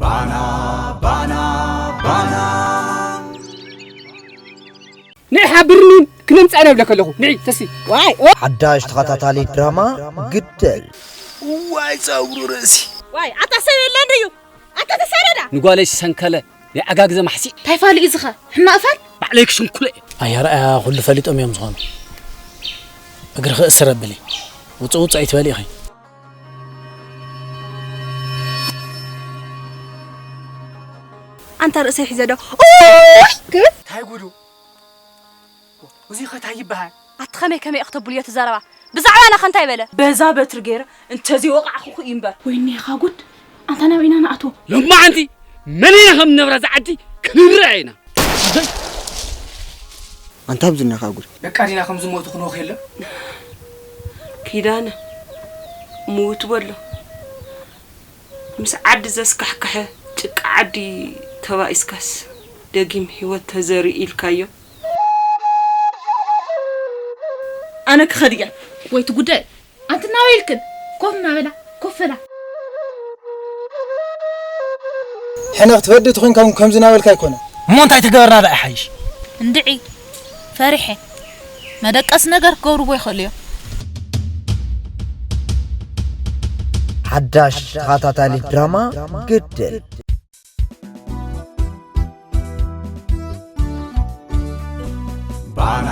ባና ባና ባና። ንዒ ሓብርኒ፣ ክነምጽኣ ኢና እብለኪ ኣለኹ። ንዒ ተሲ። ዋይ። ሓዳሽ ተኸታታሊ ድራማ ግደል። ዋይ ጸጉሩ ርእሲ። ዋይ ኣታ ሰብ የለን ድዩ? ኣታ ተሳረዳ። ንጓለይ ዝሰንከለ ናይ ዓጋግዘ ማሕሲእ። እንታይ ፋል እዩ ዝኸ? ሕማቕ ፋል። ባዕለይ ክሽንኩለ እየ። ኣያ ረኣያ ኩሉ ፈሊጦም እዮም ዝኾኑ። እግርኺ እስር ኣብሊ። ውፅእ ውፅእ ኣይትበሊ ኢኺ። ኣንታ ርእሰይ ሒዘ ዶ? ኡይ! ክብል እንታይ ጉዱ? እዙይ ኸ እንታይ ይበሃል? ኣቲ ኸመይ ከመይ እኽተብልዮ ትዛረባ? ብዛዕባና ኸ እንታይ በለ? በዛ በትሪ ገይረ እንተዘይወቓዕኹኹ እዩ እምበር። ወይኔኻ ጉድ! ኣንታ ናበይ ኢና ንኣትዎ? ሎማዓንቲ መን ኢና ከም ንነብራ ዝዓዲ ክንርአ ኢና። ኣንታ ኣብዝናኻ ጉድ። በቃ ዲና ከም ዝሞቱ ክንወኽ የለን። ኪዳነ ምውት በሎ ምስ ዓዲ ዘስካሕክሐ ጭቃ ዓዲ ተባኢስካስ ደጊም ህይወት ተዘሪ ኢልካዮ። ኣነ ክኸድ እየ። ወይቲ ጉዳይ ኣንቲ ናበይ ኢልክን ኮፍ እናበላ ኮፍ በላ። ሕነ ክትፈዲ ተኾይንካ እውን ከምዚ ናበልካ ኣይኮነ። እሞ እንታይ ተገበርና ደኣ ይሓይሽ? እንድዒ ፈሪሐ መደቀሲ ነገር ክገብርዎ ይኽእሉ እዮም። ሓዳሽ ተኸታታሊ ድራማ ግድል። ባና